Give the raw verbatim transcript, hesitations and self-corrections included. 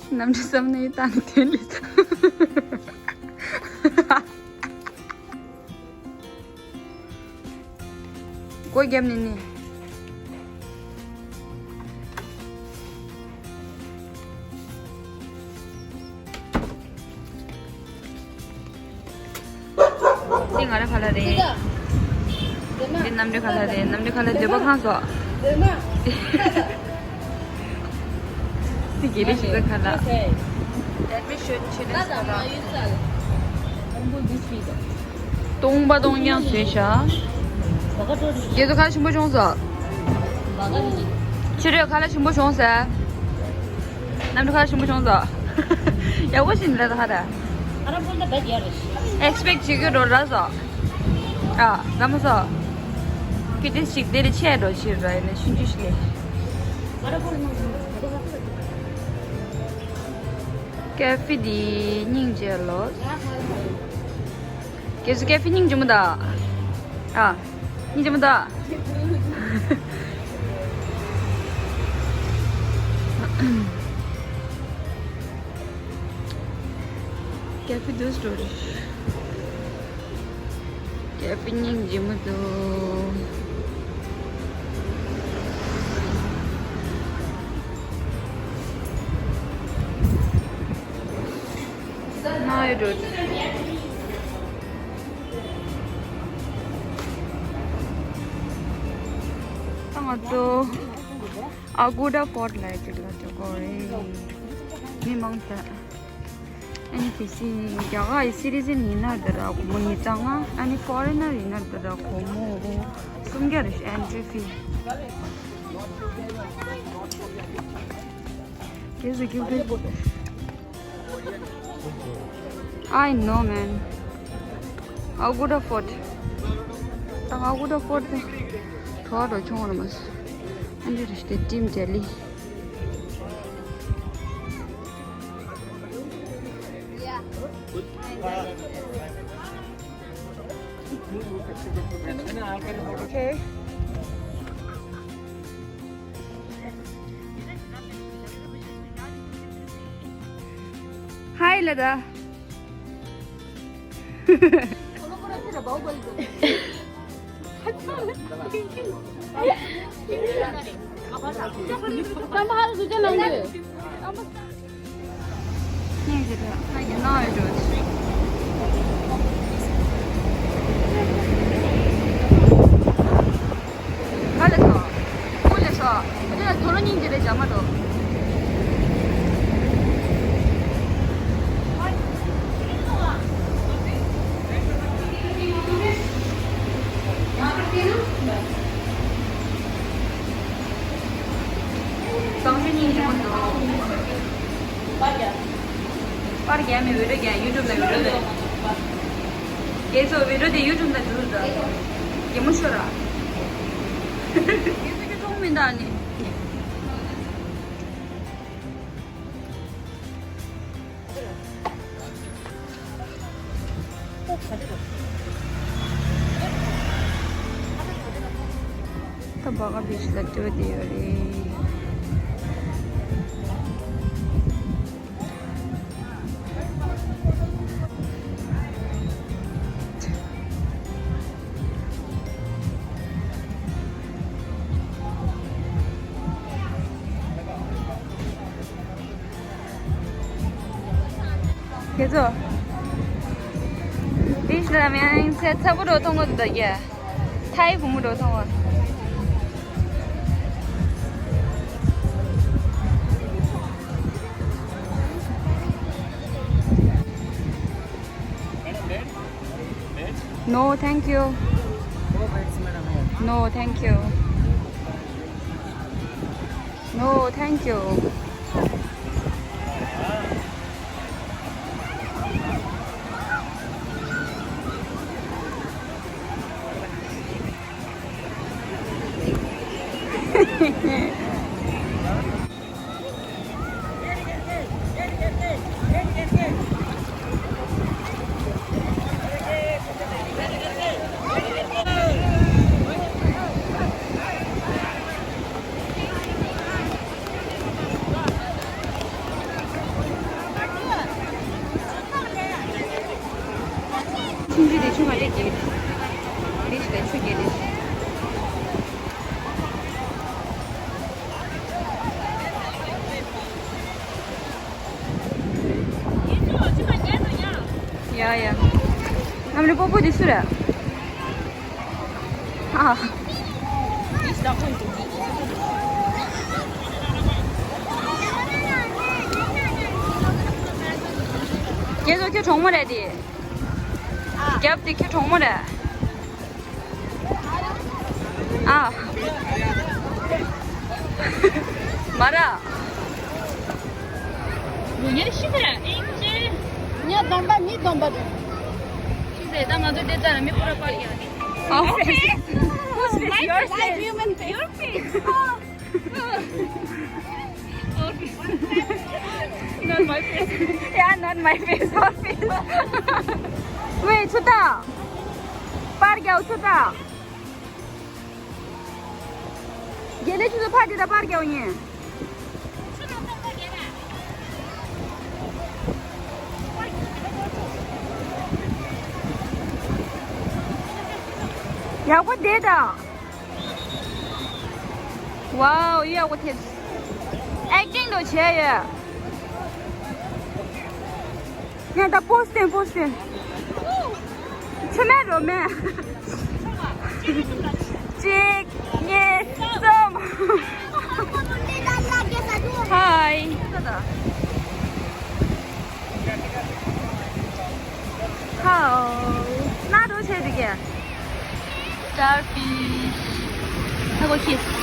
གནམ་གྲུ་བསམ་ནས་བཏང་ནས་དོན་ལས། སྒོ་བརྒྱབ་ནས་ནི། འདི་ང་ར་ཁ་ལག་རེད། འདི་གནམ་གྲུ་ཁ་ལག་རེད། གནམ་གྲུ་ཁ་ལག་འདོད་པ་ཁེངས་སོང་། འདི་དགེ་ལེགས་ཞིག་ཚ་ཁ་ལག Admission ཆེད་དུ་ས་ལ། སྟོང་པ་སྟོང་རྐྱང་བཟོས་ཤག་རྒྱལ་ཚོ་ཁ་ལག་ཞིམ་པོ་བྱུང་སོང་། ཕྱི་དྲོ་ཁ་ལག་ཞིམ་པོ་བྱུང་ཟེར། གནམ་གྲུ་ཁ་ལག་ཞིམ་པོ་བྱུང་ཟེར། ཡག་པོ་ཞིག་ལ་ད་ཧ་ད། ཨ་ར་པོ་ད་བད་ཡར་རེ། Expect བྱེད་ཀྱི་འགྲོ་ར་ཟེར། ཨ་ལ་མོ་ཟེར། ཁྱེད་དེ་ཞིག་དེ་རེ་ཆད་འགྲོ་ཕྱིར་ར་ཡིན་ན་ཆུང་ཆུང་ཞིག་ལས། ཨ་ར་པོ་ནང་ཀེ་ཧྥེ་འདི་སྙིང་རྗེ་ལོ། ཀེ་ཧྥེ་སྙིང་རྗེ་མོ་ད། ཨ། སྙིང་རྗེ་མོ་ད། ཀེ་ཧྥེ་འདུག་སྟོ་རེད། ཀེ་ཧྥེ་སྙིང་རྗེ་མོ་འདུག་ན་ཡོད་འགྲོ། ད་ང་ཚོ་ཨ་གུ་ཌ་ཕོར་ཊི་ལ་ཅིག་ལ་འགྲོ་གི་རེད། མི་མང་ས། ཨ་ནི་གལ་སྲིད་རྒྱ་གར་གྱི་སི་ཊི་ཛེན་ཡིན་ན་འདི་ར་སྒོར་མོ་ཉིས་བརྒྱ་ལྔ། ཨ་ནི་ཕོ་རེན་ནར་ཡིན་ན་འདི་ར་སྒོར་མོ་སུམ་བརྒྱ་རེད། ཨེན་ཊི་རི་ཕི། Guess the gift is I know, man. Aguda Fort. ད་ང་ཨ་གུ་ཌ་ཕོར་ཊི་དེ་གྲོ་བ་འགྲོ་ཁྱོང་བ་ལ་མ་སོང་། ཨ་འདྲ་རེ་ཞིག་དེ་ཊིམ་ཇེ་ལི། Okay. Hi, Lada. ག་ལ་སོང་། ཀུ་ལ་སོང་། ཨ་ཅག་དོ་རོ་སྙིང་རྗེ་རེད་ཇ་མ་དོ། གཙང་ཆུ་སྙིང་རྗེ་མོ་འདུག་པར་རྒྱག་པར་རྒྱག་མི་བི་ཌིའོ་རྒྱག་ཡུ་ཊུབ་ལ་བི་ཌིའོ་ལ། རྒྱལ་ཚོ་བི་ཌིའོ་དེ་ཡུ་ཊུབ་ལ་འདུག་ད། གད་མོ་ཤོར་ར། རྒྱལ་ཚོ་ཁྱོད་མཐོང་མི་འདུག་ཨ་ནི། ད་བྷ་ག་བྷི་ཆི་ལ་འགྲོ་བསྡད་ཡོད་རེད། ཁྱེད་ཚོ། ཕིཤ་ར་མེན་ཚ་ཚ་པོ་འགྲོ་མཐོང་གི་འདུག་ད་ཡ། ཐའི་བུ་མོ་འགྲོ་མཐོང་བ། No, thank you. No, thank you. No, thank you. ཡ། ཨ་མ་ལེ་པོ་པོ་དེ་སུ་རེད། ཨ། རྒྱལ་ཚོགས་ཁྱོད་གྲོགས་མོ་རེད་དེ། རྒྱབ་དེ་ཁྱོད་གྲོགས་མོ་རེད། ཨ། མ་ར། ངའི་ཤི་ཟེར་ཨིན་ཅི། ངའི་སྡོམ་པ་མི་སྡོམ་པ་རེད། ཤི་ཟེར་ད་ང་ཚོ་དེ་ལྟར་མི་པུ་ར་པར་ཡ། ཨོ། Who's this? Your face. Your face. Not my face. Yeah, not my face. Her face. ཝེ་ཆུ་ཏ། པར་རྒྱག་ཆུ་ཏ། དགེ་ལེགས་ཆུ་ཚོད་ཕ་དེ་ད་པར་རྒྱག་ཡིན། ཡག་པོ་བསྡད་ད། ཝའོ་ཡག་པོ་ཐེབས། ཨེག་ཊིང་འགྲོ་བྱས་ཡོད། ངས་ད་པོ་སི་སྟོན་པོ་སི་སྟོན། ཆུ་མེད་རོ་མེད། གཅིག་གཉིས། གསུམ། ཧའི། ཧའོ། ན་རོ་ཆེ་དེ་གས། Starfish. ཧ་གོ་ཁྱི།